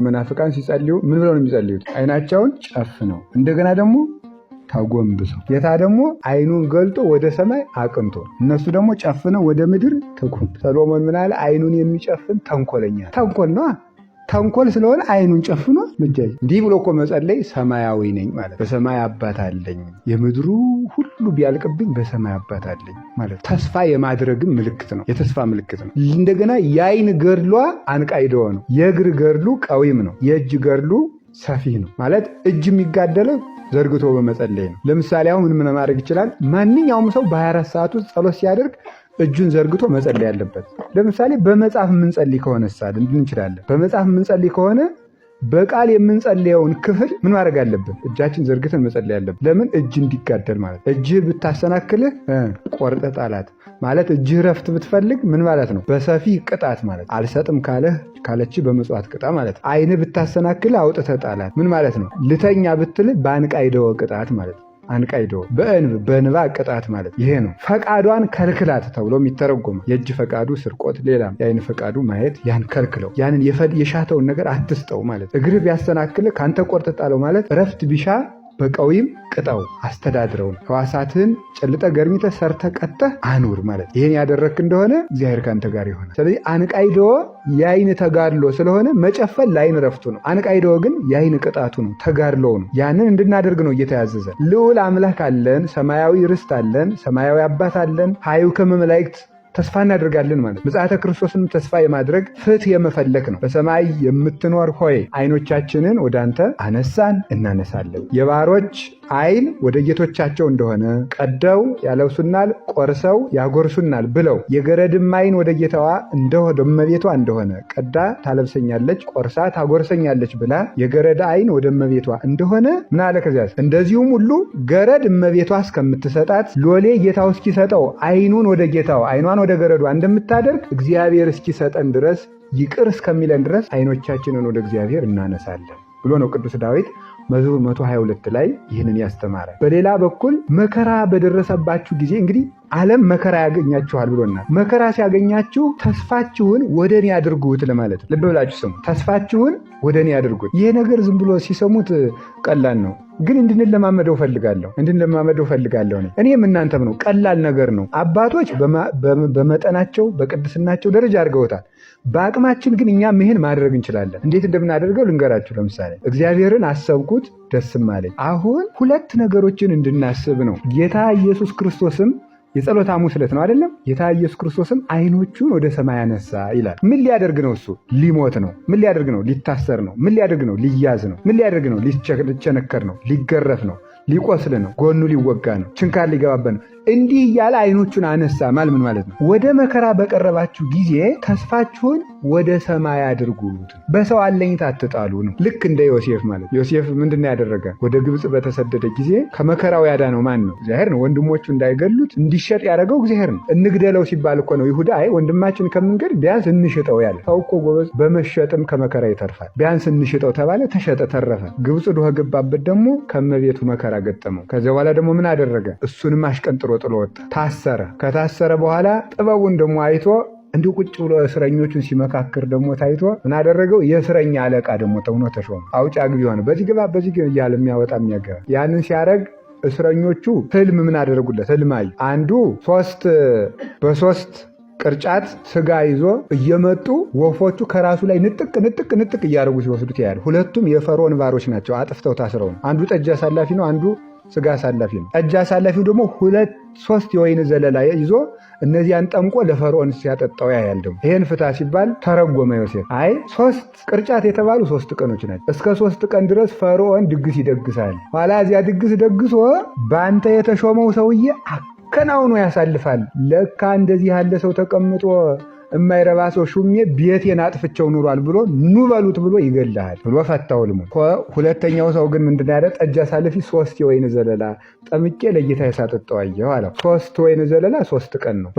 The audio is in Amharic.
መናፍቃን ሲጸልዩ ምን ብለው ነው የሚጸልዩት? አይናቸውን ጨፍነው እንደገና ደግሞ ተጎንብሰው። ጌታ ደግሞ አይኑን ገልጦ ወደ ሰማይ አቅንቶ፣ እነሱ ደግሞ ጨፍነው ወደ ምድር ተጎንብሰው። ሰሎሞን ምን አለ? አይኑን የሚጨፍን ተንኮለኛ። ተንኮል ነዋ። ተንኮል ስለሆነ አይኑን ጨፍኖ ምጃጅ እንዲህ ብሎ እኮ መጸለይ ሰማያዊ ነኝ ማለት፣ በሰማይ አባት አለኝ፣ የምድሩ ሁሉ ቢያልቅብኝ በሰማይ አባት አለኝ ማለት ተስፋ የማድረግም ምልክት ነው። የተስፋ ምልክት ነው። እንደገና የአይን ገድሏ አንቃይደወ ነው። የእግር ገድሉ ቀዊም ነው። የእጅ ገድሉ ሰፊ ነው። ማለት እጅ የሚጋደለው ዘርግቶ በመጸለይ ነው። ለምሳሌ አሁን ምን ምን ማድረግ ይችላል? ማንኛውም ሰው በ24 ሰዓት ውስጥ ጸሎት ሲያደርግ እጁን ዘርግቶ መጸለይ ያለበት። ለምሳሌ በመጽሐፍ የምንጸልይ ከሆነ ሳል እንችላለን። በመጽሐፍ የምንጸልይ ከሆነ በቃል የምንጸልየውን ክፍል ምን ማድረግ አለብን? እጃችን ዘርግተን መጸለይ አለብን። ለምን? እጅ እንዲጋደል ማለት። እጅህ ብታሰናክልህ ቆርጠህ ጣላት ማለት፣ እጅህ ረፍት ብትፈልግ ምን ማለት ነው? በሰፊ ቅጣት ማለት፣ አልሰጥም ካለህ ካለች በመጽዋት ቅጣ ማለት። ዓይንህ ብታሰናክልህ አውጥተህ ጣላት ምን ማለት ነው? ልተኛ ብትልህ በአንቃይደወ ቅጣት ማለት ነው። አንቃይዶ በእንብ በንባ ቅጣት ማለት ይሄ ነው። ፈቃዷን ከልክላት ተብሎ የሚተረጎመው የእጅ ፈቃዱ ስርቆት፣ ሌላም የአይን ፈቃዱ ማየት፣ ያን ከልክለው፣ ያንን የሻተውን ነገር አትስጠው ማለት። እግርህ ቢያሰናክልህ ከአንተ ቆርጠህ ጣለው ማለት እረፍት ቢሻ በቀዊም ቅጣው፣ አስተዳድረው ነው። ሕዋሳትህን ጨልጠ ገርሚተ ሰርተ ቀጠህ አኑር ማለት ይህን ያደረግክ እንደሆነ እግዚአብሔር ከአንተ ጋር ይሆናል። ስለዚህ አንቃይዶ የአይን ተጋድሎ ስለሆነ መጨፈን ለአይን ረፍቱ ነው። አንቃይዶ ግን የአይን ቅጣቱ ነው፣ ተጋድሎው ነው። ያንን እንድናደርግ ነው እየተያዘዘ። ልዑል አምላክ አለን፣ ሰማያዊ ርስት አለን፣ ሰማያዊ አባት አለን። ሀዩ ከመ መላእክት ተስፋ እናደርጋለን ማለት ምጽአተ ክርስቶስን ተስፋ የማድረግ ፍትህ የመፈለግ ነው። በሰማይ የምትኖር ሆይ አይኖቻችንን ወደ አንተ አነሳን እናነሳለን። የባሮች አይን ወደ ጌቶቻቸው እንደሆነ ቀደው ያለብሱናል፣ ቆርሰው ያጎርሱናል ብለው፣ የገረድም አይን ወደ ጌታዋ እንደሆነ እመቤቷ እንደሆነ ቀዳ ታለብሰኛለች፣ ቆርሳ ታጎርሰኛለች ብላ የገረድ አይን ወደ እመቤቷ እንደሆነ ምን አለ? ከዚያስ እንደዚሁም ሁሉ ገረድ እመቤቷ እስከምትሰጣት፣ ሎሌ ጌታው እስኪሰጠው አይኑን ወደ ጌታው አይኗን ወደ ገረዷ እንደምታደርግ እግዚአብሔር እስኪሰጠን ድረስ፣ ይቅር እስከሚለን ድረስ አይኖቻችንን ወደ እግዚአብሔር እናነሳለን ብሎ ነው ቅዱስ ዳዊት መዝሙር 122 ላይ ይህንን ያስተማረ። በሌላ በኩል መከራ በደረሰባችሁ ጊዜ፣ እንግዲህ ዓለም መከራ ያገኛችኋል ብሎናል። መከራ ሲያገኛችሁ ተስፋችሁን ወደ እኔ አድርጉት ለማለት ነው። ልብ ብላችሁ ስሙ። ተስፋችሁን ወደ እኔ አድርጉት። ይሄ ነገር ዝም ብሎ ሲሰሙት ቀላል ነው፣ ግን እንድንለማመደው ፈልጋለሁ። እንድንለማመደው ፈልጋለሁ። እኔም እናንተም ነው። ቀላል ነገር ነው። አባቶች በመጠናቸው በቅድስናቸው ደረጃ አድርገውታል። በአቅማችን ግን እኛም ይህን ማድረግ እንችላለን። እንዴት እንደምናደርገው ልንገራችሁ። ለምሳሌ እግዚአብሔርን አሰብኩት ደስም አለኝ። አሁን ሁለት ነገሮችን እንድናስብ ነው። ጌታ ኢየሱስ ክርስቶስም የጸሎት ሐሙስ ዕለት ነው አይደለም? ጌታ ኢየሱስ ክርስቶስም አይኖቹን ወደ ሰማይ አነሳ ይላል። ምን ሊያደርግ ነው? እሱ ሊሞት ነው። ምን ሊያደርግ ነው? ሊታሰር ነው። ምን ሊያደርግ ነው? ሊያዝ ነው። ምን ሊያደርግ ነው? ሊቸነከር ነው። ሊገረፍ ነው። ሊቆስል ነው። ጎኑ ሊወጋ ነው። ችንካር ሊገባበት ነው። እንዲህ እያለ አይኖቹን አነሳ ማለት ምን ማለት ነው? ወደ መከራ በቀረባችሁ ጊዜ ተስፋችሁን ወደ ሰማይ አድርጉት፣ በሰው አለኝታ አትጣሉ ነው። ልክ እንደ ዮሴፍ ማለት። ዮሴፍ ምንድን ነው ያደረገ? ወደ ግብፅ በተሰደደ ጊዜ ከመከራው ያዳነው ማን ነው? እግዚአብሔር ነው። ወንድሞቹ እንዳይገሉት እንዲሸጥ ያደረገው እግዚአብሔር ነው። እንግደለው ሲባል እኮ ነው ይሁዳ አይ ወንድማችን ከምንገድ ቢያንስ እንሽጠው ያለ። ሰው እኮ ጎበዝ በመሸጥም ከመከራ ይተርፋል። ቢያንስ እንሽጠው ተባለ፣ ተሸጠ፣ ተረፈ። ግብፅ ዶኸ ገባበት፣ ደግሞ ከመቤቱ መከራ ገጠመው። ከዚያ በኋላ ደግሞ ምን አደረገ? እሱንም አሽቀንጥሮ ጥሎ ወጣ፣ ታሰረ። ከታሰረ በኋላ ጥበቡን ደግሞ አይቶ እንዲሁ ቁጭ ብሎ እስረኞቹን ሲመካክር ደግሞ ታይቶ ምን አደረገው? የእስረኛ አለቃ ደግሞ ተሆኖ ተሾመ። አውጭ አግቢ ሆነ። በዚህ ግባ በዚህ ግባ እያለ የሚያወጣ የሚያገባ። ያንን ሲያደርግ እስረኞቹ ህልም ምን አደረጉለት? ህልም አዩ። አንዱ ሶስት በሶስት ቅርጫት ስጋ ይዞ እየመጡ ወፎቹ ከራሱ ላይ ንጥቅ ንጥቅ ንጥቅ እያደረጉ ሲወስዱት ያያል። ሁለቱም የፈርዖን ባሮች ናቸው። አጥፍተው ታስረው ነው። አንዱ ጠጅ አሳላፊ ነው፣ አንዱ ስጋ አሳላፊ ነው። ጠጅ አሳላፊው ደግሞ ሁለት ሶስት የወይን ዘለላ ይዞ እነዚያን ጠምቆ ለፈርዖን ሲያጠጣው ያያል። ደግሞ ይሄን ፍታ ሲባል ተረጎመ ዮሴፍ። አይ ሶስት ቅርጫት የተባሉ 3 ቀኖች ናቸው። እስከ 3 ቀን ድረስ ፈርዖን ድግስ ይደግሳል። ኋላ እዚያ ድግስ ደግሶ በአንተ የተሾመው ሰውዬ አከናውኖ ያሳልፋል። ለካ እንደዚህ ያለ ሰው ተቀምጦ የማይረባ ሰው ሹሜ ቤቴን አጥፍቸው ኑሯል ብሎ ኑ በሉት ብሎ ይገልሃል ብሎ ፈታው ልሙ። ሁለተኛው ሰው ግን ምንድን ያለ ጠጅ አሳልፊ 3 የወይን ዘለላ ጠምቄ ለጌታ የሳጠጠው አየሁ አለው። 3 ወይን ዘለላ 3 ቀን ነው።